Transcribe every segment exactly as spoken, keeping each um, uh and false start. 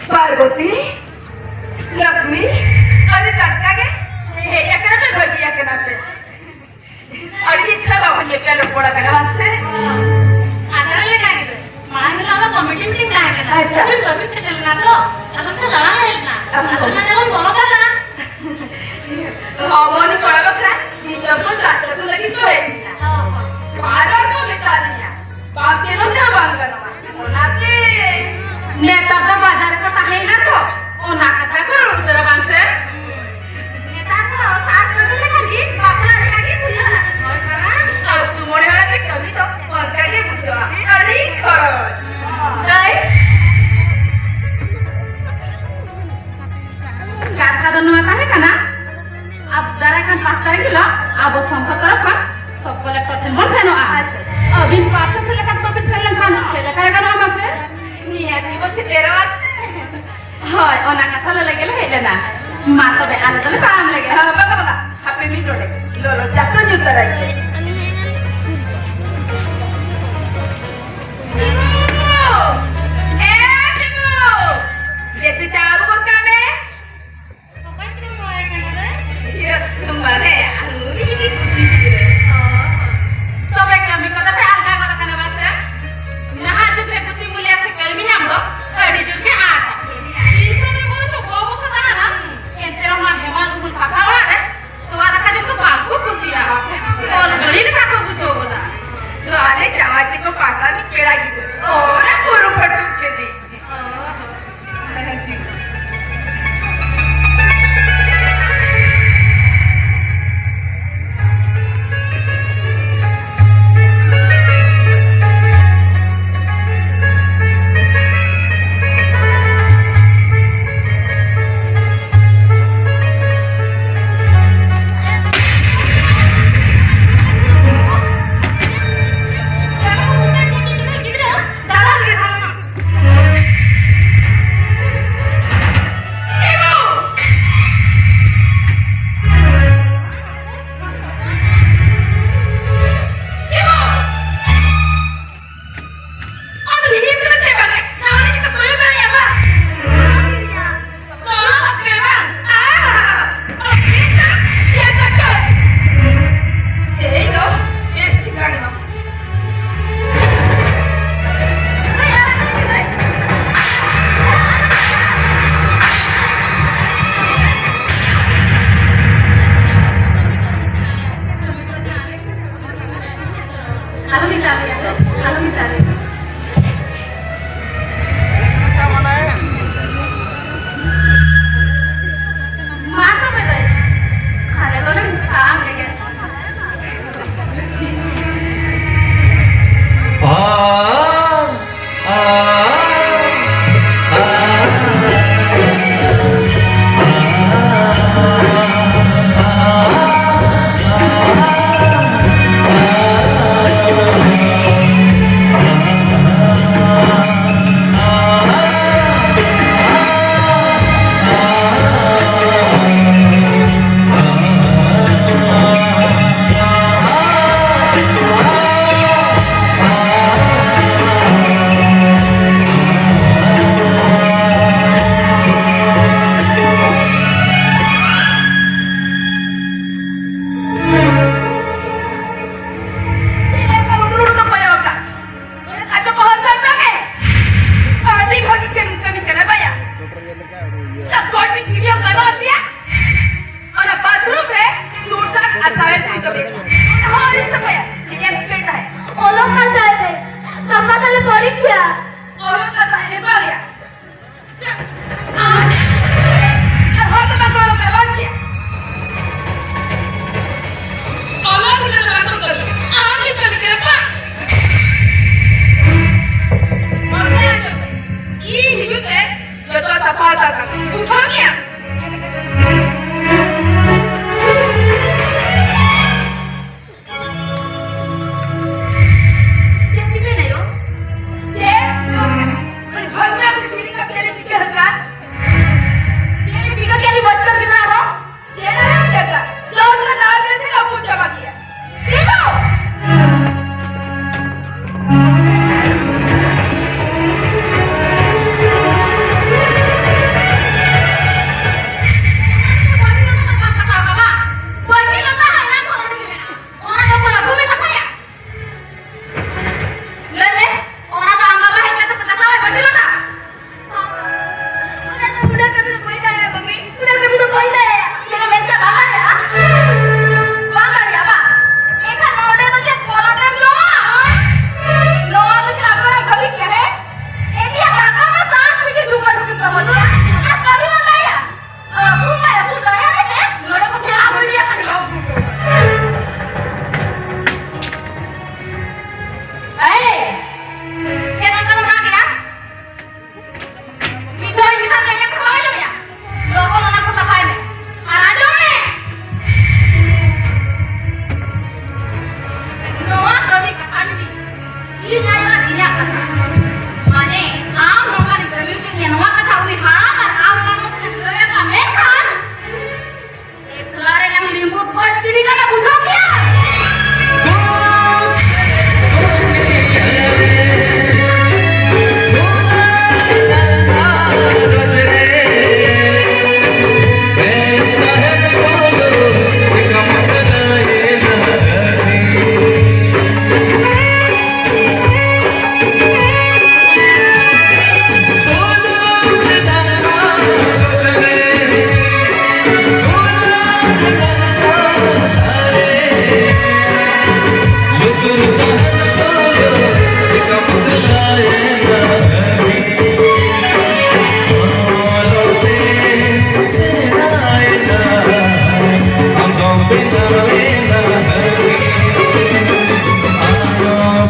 ᱯᱟᱨᱵᱚᱛᱤ, ᱞᱚᱠᱷᱢᱤ, ᱟᱹᱰᱤ ᱴᱟᱴᱠᱟ ᱜᱮ ᱦᱮᱡ ᱟᱠᱟᱱᱟ ᱯᱮ, ᱵᱷᱟᱹᱜᱤ ᱟᱠᱟᱱᱟ ᱯᱮ᱾ ᱟᱹᱰᱤ ᱫᱤᱱ ᱠᱷᱚᱱ ᱵᱟᱵᱚ ᱧᱮᱯᱮᱞ ᱨᱚᱯᱚᱲ ᱟᱠᱟᱱᱟ, ᱵᱟᱝ ᱥᱮ? ᱟᱪᱪᱷᱟ, ᱞᱮᱠᱟ ᱜᱮ᱾ ᱢᱟᱲᱟᱝ ᱦᱤᱞᱳᱜ ᱟᱵᱚ ᱠᱚᱢᱤᱴᱤ ᱢᱤᱴᱤᱝ ᱛᱟᱦᱮᱸ ᱠᱟᱱᱟ᱾ ᱟᱪᱪᱷᱟ᱾ ᱟᱹᱵᱤᱱ ᱵᱟᱹᱵᱤᱱ ᱥᱮᱴᱮᱨ ᱞᱮᱱᱟ ᱛᱚ, ᱟᱫᱚ ᱚᱱᱛᱮ ᱫᱟᱬᱟᱱ ᱞᱮ ᱦᱮᱡ ᱞᱮᱱᱟ᱾ ᱚ᱾ ᱟᱫᱚ ᱚᱱᱟ ᱡᱮᱢᱚᱱ ᱵᱚᱞᱚ ᱠᱟᱱᱟ᱾ ᱦᱚᱲᱢᱚᱱᱤ ᱠᱚᱲᱟ ᱵᱟᱠᱷᱨᱟ ᱫᱤᱥᱚᱢ ᱠᱚ ᱥᱟᱨ ᱥᱟᱹᱜᱩᱱ ᱞᱟᱹᱜᱤᱫ ᱠᱚ ᱦᱮᱡ ᱞᱮᱱᱟ᱾ ᱚ᱾ ᱵᱟᱨ ᱵᱟᱨ ᱠᱚ ᱢᱮᱛᱟ ᱫᱤᱧᱟ, ᱵᱟᱝ ᱥᱮᱱᱚᱜ ᱛᱮᱦᱚᱸ ᱵᱟᱝ ᱜᱟᱱᱚᱜᱼᱟ᱾ ᱚᱱᱟᱛᱮ ᱱᱮᱛᱟᱨ ᱫᱚ ᱵᱟᱡᱟᱨ ᱨᱮᱠᱚ ᱛᱟᱦᱮᱸᱭᱮᱱᱟ ᱛᱚ, ᱚᱱᱟ ᱠᱟᱛᱷᱟ ᱠᱚ ᱨᱚᱲ ᱩᱛᱟᱹᱨᱟ, ᱵᱟᱝ ᱥᱮ? ᱱᱮᱛᱟᱨ ᱫᱚ ᱥᱟᱡᱽ ᱥᱚᱡᱷᱮ ᱞᱮᱠᱷᱟᱱ ᱜᱮ ᱵᱟᱯᱞᱟ ᱞᱮᱠᱟ ᱜᱮ ᱵᱩᱡᱷᱟᱹᱜᱼᱟ᱾ ᱦᱳᱭ ᱢᱟᱨᱟᱝ᱾ ᱟᱹᱛᱩ ᱢᱚᱬᱮ ᱦᱚᱲ ᱟᱛᱮ ᱠᱟᱹᱢᱤ ᱫᱚ ᱚᱱᱠᱟ ᱜᱮ ᱵᱩᱡᱷᱟᱹᱜᱼᱟ᱾ ᱟᱹᱰᱤ ᱠᱷᱚᱨᱚᱪ᱾ ᱫᱟᱹᱭ, ᱠᱟᱛᱷᱟ ᱫᱚ ᱱᱚᱣᱟ ᱛᱟᱦᱮᱸ ᱠᱟᱱᱟ, ᱟᱵ-, ᱫᱟᱨᱟᱭ ᱠᱟᱱ ᱯᱟᱸᱪ ᱛᱟᱹᱨᱤᱠᱷ ᱦᱤᱞᱳᱜ ᱟᱵᱚ ᱥᱚᱝᱜᱷᱚ ᱛᱚᱨᱚᱯ ᱠᱷᱚᱱ ᱥᱚᱵ ᱠᱚᱞᱮᱠᱴᱚᱨ ᱴᱷᱮᱱ ᱵᱚᱱ ᱥᱮᱱᱚᱜᱼᱟ᱾ ᱟᱪᱪᱷᱟ᱾ ᱟᱹᱵᱤᱱ ᱯᱟᱨᱥᱮᱥ ᱞᱮᱠᱟ ᱛᱮ ᱵᱟᱹᱵᱤᱱ ᱥᱮᱱ ᱞᱮᱱᱠᱷᱟᱱ ᱪᱮᱫ ᱞᱮᱠᱟ ᱨᱮ ᱜᱟᱱᱚᱜᱼᱟ ᱢᱟᱥᱮ? ᱱᱤᱦᱟᱹᱛ ᱜᱮᱵᱚ ᱥᱮᱴᱮᱨᱚᱜᱼᱟ ᱥᱮ᱾ ᱦᱳᱭ, ᱚᱱᱟ ᱠᱟᱛᱷᱟ ᱞᱟᱹᱞᱟᱹᱭ ᱜᱮᱞᱮ ᱦᱮᱡ ᱞᱮᱱᱟ᱾ ᱢᱟ ᱛᱚᱵᱮ, ᱟᱞᱮ ᱫᱚᱞᱮ ᱛᱟᱲᱟᱢ ᱞᱮᱜᱮ᱾ ᱦᱮᱸ, ᱵᱟᱵᱟ, ᱵᱟᱵᱟ, ᱦᱟᱯᱮ ᱢᱤᱫ ᱰᱚᱸᱰᱮ᱾ ᱞᱚᱞᱚ ᱪᱟ ᱛᱚ ᱧᱩ ᱛᱟᱨᱟᱭ ᱯᱮ᱾ ᱥᱤᱵᱩ! ᱮ ᱥᱤᱵᱩ! ᱫᱮᱥᱤ ᱪᱟ ᱟᱹᱜᱩ ᱜᱚᱫ ᱠᱟᱜ ᱢᱮ᱾ ᱚᱠᱚᱭ ᱪᱚᱢ ᱨᱚᱲᱟᱭ ᱠᱟᱱᱟ ᱨᱮ? ᱤᱭᱟᱹ, ᱵᱟᱞᱮ, ᱟᱞᱩ ᱨᱮ ᱢᱤᱫᱴᱤᱡ ᱠᱩᱨᱛᱤ ᱜᱤᱫᱽᱨᱟᱹ᱾ ᱚ, ᱛᱚᱵᱮ ᱠᱟᱹᱢᱤ ᱠᱚᱫᱚ ᱯᱮ ᱟᱞᱜᱟ ᱜᱚᱫ ᱟᱠᱟᱱᱟ ᱵᱟᱥᱮ? ᱱᱟᱦᱟᱜ ᱡᱩᱜᱽ ᱨᱮ ᱠᱩᱨᱛᱤ ᱢᱩᱞᱤᱭᱟ ᱥᱮ ᱠᱟᱹᱲᱢᱤ ᱧᱟᱢ ᱫᱚ ᱟᱹᱰᱤ ᱡᱳᱨ ᱜᱮ ᱟᱸᱴᱟ᱾ ᱴᱤᱭᱩᱥᱚᱱ ᱨᱮ ᱵᱚᱨᱚᱝ ᱪᱚ ᱵᱟᱹᱵᱩ ᱠᱚ ᱛᱟᱦᱮᱱᱟ, ᱮᱱᱛᱮ ᱨᱮᱦᱚᱸ ᱱᱚᱣᱟ ᱦᱮᱢᱟᱞ ᱩᱢᱩᱞ ᱯᱟᱠᱟ ᱚᱲᱟᱜ ᱨᱮ ᱛᱚᱣᱟ ᱫᱟᱠᱟ ᱡᱚᱢ ᱫᱚ ᱵᱟᱝ ᱠᱚ ᱠᱩᱥᱤᱭᱟᱜᱼᱟ᱾ ᱵᱟᱠᱚ ᱠᱩᱥᱤᱭᱟᱜᱼᱟ᱾ ᱚᱞ ᱜᱟᱹᱲᱤ ᱞᱮᱠᱟ ᱠᱚ ᱵᱩᱡᱷᱟᱹᱣ ᱜᱚᱫᱟ᱾ ᱛᱚ ᱟᱞᱮ ᱡᱟᱶᱟᱭ ᱛᱮᱠᱚ ᱯᱟᱠᱟ ᱨᱤᱱᱤᱡ ᱯᱮᱲᱟ ᱜᱤᱫᱽᱨᱟᱹ᱾ ᱚ, ᱚᱱᱟ ᱵᱩᱨᱩ ᱯᱷᱟᱹᱴᱩ ᱪᱷᱮᱫᱤ᱾ ᱟᱞᱚᱢ ᱢᱮᱛᱟ ᱞᱮᱭᱟ ᱛᱚ, ᱟᱞᱚᱢ ᱢᱮᱛᱟ ᱞᱮᱭᱟ᱾ ᱢᱟ ᱛᱚᱵᱮ ᱫᱟᱹᱭ, ᱟᱞᱮ ᱫᱚᱞᱮ ᱢᱮᱛᱟᱜ ᱞᱮᱜᱮ᱾ ᱪᱮᱫ ᱞᱮᱠᱟ ᱩᱰᱩᱠ ᱩᱰᱩᱠ ᱫᱚ ᱠᱚᱭᱚᱜ ᱠᱟᱜ? ᱟᱪᱪᱷᱟ, ᱠᱚ ᱦᱚᱲ ᱥᱟᱶ ᱠᱟᱹᱢᱤ᱾ ᱟᱹᱰᱤ ᱵᱷᱟᱹᱜᱤ ᱠᱟᱹᱢᱤ, ᱠᱟᱹᱢᱤ ᱠᱟᱱᱟ ᱵᱟᱭᱟ᱾ ᱪᱮᱫ ᱠᱚᱭ ᱢᱤᱫ ᱵᱷᱤᱰᱤᱭᱳ ᱜᱟᱱᱚᱜ ᱟᱥᱮᱭᱟ? ᱚᱱᱟ ᱵᱟᱛᱷᱨᱩᱢ ᱨᱮ ᱥᱩᱨ ᱥᱟᱨ ᱟᱨ ᱴᱟᱣᱮᱞ ᱠᱚ ᱡᱚᱢᱮᱫ ᱠᱟᱱᱟ᱾ ᱚᱱᱟ ᱦᱚᱸ ᱟᱹᱣᱨᱤ ᱥᱟᱯᱷᱟᱭᱟ᱾ ᱪᱮᱫ ᱮᱢ ᱪᱤᱠᱟᱹᱭ ᱛᱟᱦᱮᱸᱫ? ᱚᱞᱚᱜ ᱠᱟᱱ ᱛᱟᱦᱮᱸᱫ ᱮ᱾ ᱜᱟᱯᱟ ᱛᱟᱞᱮ ᱯᱚᱨᱤᱠᱠᱷᱟ᱾ ᱚᱞᱚᱜ ᱠᱟᱱ ᱛᱟᱦᱮᱸᱫ ᱮ ᱵᱟᱨᱭᱟ᱾ ᱟᱨ ᱦᱚᱲ ᱫᱚ ᱵᱟᱠᱚ ᱚᱞᱚᱜ ᱠᱟᱱᱟ, ᱵᱟᱝ ᱥᱮ? ᱚᱞᱚᱜ ᱜᱤᱫᱽᱨᱟᱹ ᱫᱚ ᱵᱟᱠᱚ ᱠᱟᱹᱢᱤ᱾ ᱟᱢ ᱜᱮ ᱠᱟᱹᱢᱤ ᱠᱟᱱᱟ, ᱵᱟᱝ? ᱢᱚᱡᱽ ᱛᱮ ᱟᱸᱡᱚᱢ ᱢᱮ᱾ ᱤᱧ ᱦᱤᱡᱩᱜ ᱛᱮ ᱡᱚᱛᱚ ᱥᱟᱯᱷᱟ ᱦᱟᱛᱟᱲ ᱠᱟᱜ ᱢᱮ᱾ ᱵᱩᱡᱷᱟᱹᱣ ᱠᱮᱭᱟ? ᱪᱮᱫ ᱪᱤᱠᱟᱹᱭᱮᱱᱟ ᱭᱳ? ᱪᱮᱫ ᱪᱤᱠᱟᱹ ᱟᱠᱟᱱᱟ? ᱩᱱᱤ ᱵᱷᱟᱹᱜᱽᱱᱟ ᱥᱮ ᱪᱤᱞᱤ ᱠᱟᱯ ᱪᱮᱫ ᱮ ᱪᱤᱠᱟᱹ ᱟᱠᱟᱫ? ᱪᱮᱫ ᱮ ᱪᱤᱠᱟᱹ ᱠᱮᱫ ᱩᱱᱤ ᱵᱟᱪᱠᱟᱹ ᱜᱤᱫᱽᱨᱟᱹ ᱟᱨᱦᱚᱸ? ᱪᱮᱫ ᱮ ᱪᱤᱠᱟᱹ ᱟᱠᱟᱫ? ᱡᱚᱛᱚ ᱱᱟᱣᱟ ᱜᱮ ᱥᱮ ᱨᱟᱹᱯᱩᱫ ᱪᱟᱵᱟ ᱠᱮᱭᱟ᱾ ᱪᱮᱫ ᱦᱚᱸ?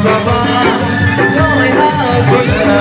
ᱵᱟᱵᱟ, ᱵᱚᱭᱦᱟ ᱠᱚᱲᱟ᱾